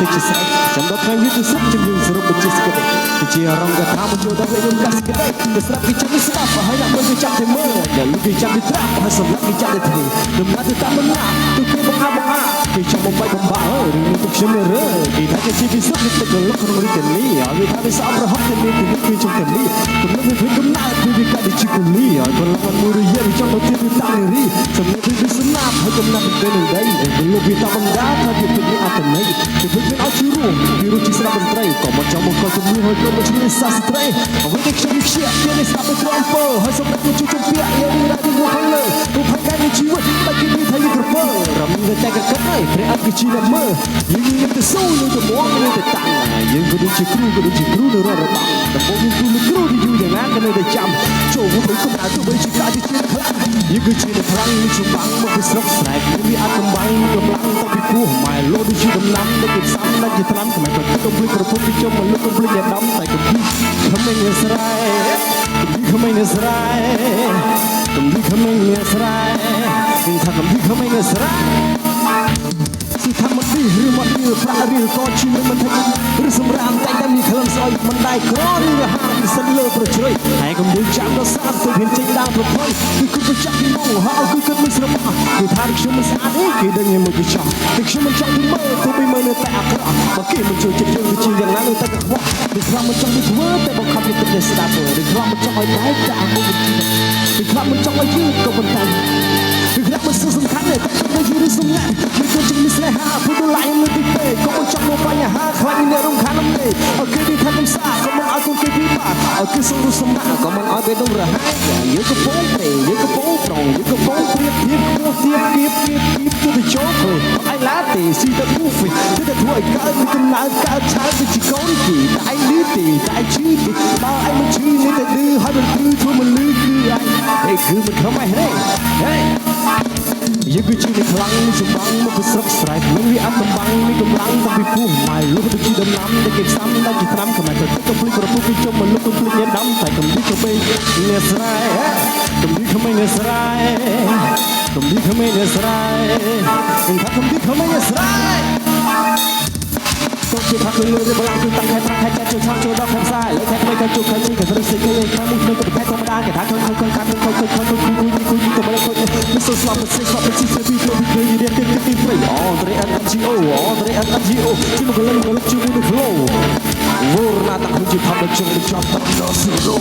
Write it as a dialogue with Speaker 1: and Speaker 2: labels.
Speaker 1: ទៅជាស្រេចចាំដល់ថ្ងៃវាទៅសុខជំនឿសរុបជាសក្តិជាអារម្មណ៍កថាមកចូលដល់វិញកាសក្តីទៅស្រាប់គេចាំស្ដាប់ហើយដាក់មើលគេចាប់តែមើលដល់លុគេចាប់ទៅត្រាប់ហើយសម្រាប់គេចាប់ទៅធ្វើដំណើរទៅតាមដំណាទៅគេបង្អាបង្អាគេចង់បំបីបំបាក់រឿងនេះទុកខ្ញុំរើគេថាគេជាពិសុទ្ធទឹកកលុកក្នុងរាជធានីឲ្យវាថាវាសំរហុកទៅមានទីនេះគឺជុំតែនេះទំនុកវាកំណើតពីវាកាត់ជាគូលីឲ្យពលរដ្ឋមួយរយៈវាចង់ទៅទៀតទៅតាមនារីសម្រាប់វាស្នាប់ហើយកំណត់ទៅនឹងដីពលវាតាមបណ្ដាថាវាពិតនេះអត្តន័យគេពិតមានឲ្យជារួមពីរជាស្រាប់មន្ត្រីក៏មកចង់មកកជំនួសហើយក៏មកជំនួសសាស្ត្រីអ្វីដែលខ្ញុំខ្ជិះគេនេះស្ដាប់ទៅត្រង់ពើហើយសម្រាប់ជួយជំពាក់យើងរ៉ាទីមួយខាងលើទូផាត់កាយនៃជីវិតបែកគេនេះថាយើងក្រពើរំតែតែកកិតហើយព្រះអត់គឺជាអ្នកមើលយើងញឹមទៅស៊ូនៅទៅមកនៅទៅតាំងយើងក៏ដូចជាគ្រូក៏ដូចជាគ្រូនៅរត់របាំដំបូងយើងគ្រូលោកគ្រូទីយូរយ៉ាងណាក៏នៅតែចាំចូលទៅកម្ដៅទោះបីជាកាយជាខ្លាំងយើងគឺជាអ្នកខ្លាំងច្បាំងមកពីស្រុកស្រែកវាអាចកំបាំងកម្លាំងទៅពីពោះម៉ែលោដូចជាដំណាំដែលគេផ្សំដែលជាថ្នាំខ្មែរក៏កុំភ្លេចប្រពន្ធពីចុំមកលោកកុំភ្លេចអ្នកដំតែកុំភ្លេចក្មេងស្រែកុំភ្លេចក្មេងស្រែកុំភ្លេចក្មេងស្រែគេថាកុំភ្លេចក្មេងស្រែស៊ីថាមកទីឬមកទីប្រាក់ឬក៏ជីមិនមិនថាឬសម្រាមតែតែមានក្លឹមស្អុយមិនដែរក្រឬហាមសិនលើប្រជ្រុយហើយកុំយចាំដល់សាមទៅហ៊ានចេញដើមប្រភុយគឺគឺប្រចាំពីមកហើយគឺគិតមិនស្រមោះគឺថាខ្ញុំមិនស្អាតទេគេដឹងមួយគេចង់តែខ្ញុំមិនចង់ពីមើលទោះបីមើលនៅតែអាក្រក់បើគេមិនជួយចិត្តយើងទៅជាយ៉ាងណានៅតែកខ្វក់ឬខ្លះមិនចង់ពីធ្វើតែបង្ខំពីទឹកតែស្ដាប់ឬខ្លះមិនចង់ឲ្យតែតែអាមួយឬខ្លះមិនចង់ឲ្យយឺតក៏ប៉ុន្តែឬខ្លះមិនសូវសំខាន់ទេតែមិនយឺឬសម្ងាត់មិនគួរជំនឿស្នេហាព្រោះដុល្លារខ្ញុំនៅទីពេកក៏មិនចង់មកបញ្ហាខ្លាចមានអ្នករំខានទេឲ្យគេនិយាយថាកំសាក៏មិនឲ្យកូនគេពិបាកឲ្យគេសុំរសម្នាក់ក៏មិនឲ្យបេះដូងរហែកយើងកំពុងព្រេយើងកំពុងប្រងយើងកំពុងព្រៀបធៀបខ្ពស់ធៀបគៀបគៀបគៀបទៅទៅចូលឃើញអញឡាទេស៊ីតែពូហ្វីទៅតែធ្វើឲ្យកើតមានកំណើតកើតឆើតទៅជាកូនគេតែឯងលឺទេតែឯងឈឺទេបើឯងមិនឈឺនេះតែឌឺហើយមិនគឺធ្វើមិនលឺគឺឯងហេគឺមិនខំឯងហេហេយើងគឺជាអ្នកខ្លាំងសម្បាំងមកពីស្រុកស្រែមិនវាអត់កំបាំងមានកម្លាំងតាំងពីពោះម៉ែលុះដូចជាដំណាំដែលគេផ្សំដែលជាថ្នាំខ្មែរទៅកុំភ្លេចប្រពុះពីជុំមកលុកកុំភ្លេចអ្នកដាំតែកុំភ្លេចក៏បីអ្នកស្រែកុំភ្លេចក្មេងអ្នកស្រែកុំភ្លេចក្មេងអ្នកស្រែខ្ញុំថាកុំភ្លេចក្មេងអ្នកស្រែកុំជឿថាគឺលឿនបលាំងគឺតាំងខែប្រាំខែចែកចូលឆាំចូលដល់ខែផ្សាយលើខែថ្មីខែជុកខែជីខែស្រីស្រីខែខែមួយថ្មីក៏ខែធម្មតាគេថាខូចខូចខូចខាត់ខូចខូចខូចខូចគូគូគូទៅមកខូចមិនសូវស្លាប់មិនស្លាប់មិនស៊ីពីពីពីរៀនទីទីព្រៃអនត្រេអនជីអូអនត្រេអនជីអូជីមកលឹងកលជាមួយនឹង flow វរណាតាំងជាធម្មជុំចាប់តាមដល់ស៊ីរ៉ូ